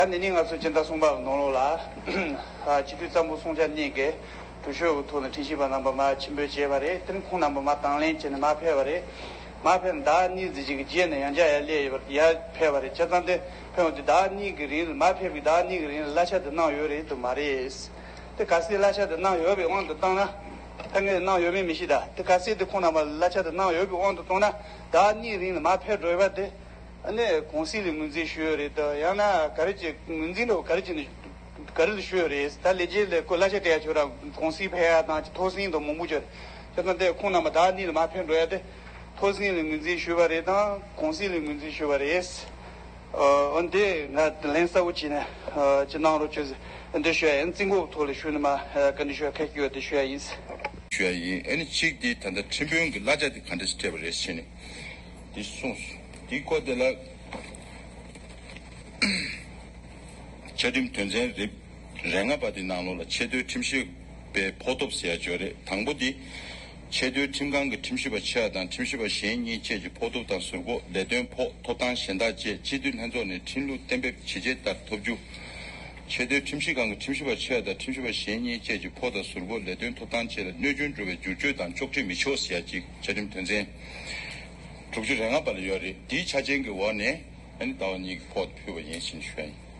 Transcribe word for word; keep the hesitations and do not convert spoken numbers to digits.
ད་ནི་ནི་ང་ཚོ་སྤྱི་ཟླ་གསུམ་པ་ནང་ལོགས་ལ་སྤྱི་འཐུས་གཙང་པོ་སྲུང་བྱ་གཉིས་ཀྱི་གྲོས་ཆོད་ཀྱི་ཐོག་ནས་ཁྲིམས་ཞིབ་པ་རྣམ་པ་མར་ཆེན་པོས་བྱས་པ་རེད། དེ་ནི་ཁོང་རྣམ་པ་མར་དང་ལེན་བྱས་ནས་མར་ཕེབས་པ་རེད། མར་ཕེབས་ནས་ཟླ་གཉིས་ཙམ་ཅིག་གི་རྗེས་ནས་ཡང་བསྐྱར་ཡར་སླེབས་ཡོད་པ་ཡར་ཕེབས་པ་རེད། བྱས་ཙང་དེ་ཕེབས་འོང་དུས་ཟླ་གཉིས་ཀྱི་རིང་ལ་མར་ཕེབས་པའི་ཟླ་གཉིས་ཀྱི་རིང་ལ་གླ་ཆ་དེ་གནང་ཡོད་རེད་དམ་མ་རེད། དེ་གལ་སྲིད་གླ་ཆ་དེ་གནང་ཡོད་པའི་དབང་དུ་བཏང་ན། ད་ངས་གནང་ཡོད་མེད་མི་ཤེས། ད་དེ་གལ་སྲིད་དེ་ཁོང་རྣམ་པ་གླ་ཆ་དེ་གནང་ཡོད་པའི་དབང་དུ་བཏང་ན། ཟླ་གཉིས་རིང་ལ་མར་ཕེབས་འགྲོ་ཡོད་པ་དེ། ཨ་ནི་གུང་སེང་ལ་ངོས་འཛིན་ཞུས་ཡོད་རེད་དམ། ཡང་ན་ག་རེ་བྱས་ངོས་འཛིན་འདྲ་བོ་ག་རེ་བྱས་ནས་ག་རེ་ལ་ཞུས་ཡོད་རེད། ད་ལས་བྱེད་ལ་ཁོ་གླ་ཆ་སྤྲད་ཡ་ཆོག་ར། གུང་སེང་ཕེབས་ཡ་དང་ཐོ་སེང་དང་མང་པོ་ཅིག་ཡོད་རེད། བྱས་ཙང་དེ་ཁོང་རྣམ་པ་ཟླ་གཉིས་ལ་མར་ཕེབས་འགྲོ་ཡ་དེ། ཐོ་སེང་ལ་ངོས་འཛིན་ཞུས་པ་རེད་དམ་གུང་སེང་ལ་ངོས་འཛིན་ཞུས་པ་རེད། ཨ་འདི་ང་ལན་གསལ་པོ་བྱས་ནས་ཅིག་གནང་རོགས་བྱོས་ཟེར་འདི་ཞུ་ཡ་ཡིན། རྩིས་འགོ་ཐོག་ལ་ཞུས་ནས་མར་བཀའ་འདྲི་ཞུ་ཡ་ཁ་སྐྱོད་དེ་ཞུ་ཡ་ཡིན། ཞུ་ཡ་ཡིན། ཨ་ནི་གཅིག་འདི་ད་ལྟ་ཁྲིམས་དཔོན་གྱི་གླ་ཆ་དེ་ག་འདྲ་ཞིག་སྤྲད་པ་རེད་ཟེར་ནས་འདི་གསུངས་སོང་། འདི་སྐོར་དེ་ལ་བཅའ་ཁྲིམས་དོན་ཚན་རེ་ལྔ་པ་དེ་ནང་ལོགས་ལ་ཆེས་མཐོའི་ཁྲིམས་ཞིབ་པའི་ཕོགས་ཐོབ་ཟེར་ཡ་ཅིག་ཡོད་རེད། དང་པོ་དེ། ཆེས་མཐོའི་ཁྲིམས་ཁང་གི་ཁྲིམས་ཞིབ་པ་ཆེ་བ་དང་ཁྲིམས་ཞིབ་པ་གཞན་གཉིས་བཅས་ཀྱི་ཕོགས་ཐོབ་དང་ཟུར་ཕོགས། ལས་དོན་ཕོགས། ཐོབ་ཐང་གཞན་དག་བཅས་སྤྱི་འཐུས་ལྷན་ཚོགས་ནས་ཁྲིམས་ལུགས་གཏན་འབེབས་ཇི་བྱས་ལྟར་ཐོབ་རྒྱུ། ཆེས་མཐོའི་ཁྲིམས་ཞིབ་ཁང་གི་ཁྲིམས་ཞིབ་པ་ཆེ་བ་དང་ཁྲིམས་ཞིབ་པ་གཞན་གཉིས་བཅས་ཀྱི་ཕོགས་དང་ཟུར་ཕོགས། ལས་དོན་ཐོབ་ཐང་བཅས་ལ་གནོད་སྐྱོན་འགྲོ་བའི་བསྒྱུར་བཅོས་དང་གཅོག་འཕྲི་མི་ཆོག་ཟེར་ཡ་གཅིག་བཅའ་ཁྲིམས་དོན་ཚན་དྲུག་ཅུ་རེ་ལྔ་པ་ལ་ཡོད་རེད། དེའི་ཆ་རྐྱེན་གྱི་འོག་ནས་ཨ་ནི་ཟླ་བ་གཉིས་ཀྱི་ཕོགས་དེ་ཕུལ་བ་ཡིན་ཞེས་ཞུ་ཡ་ཡིན།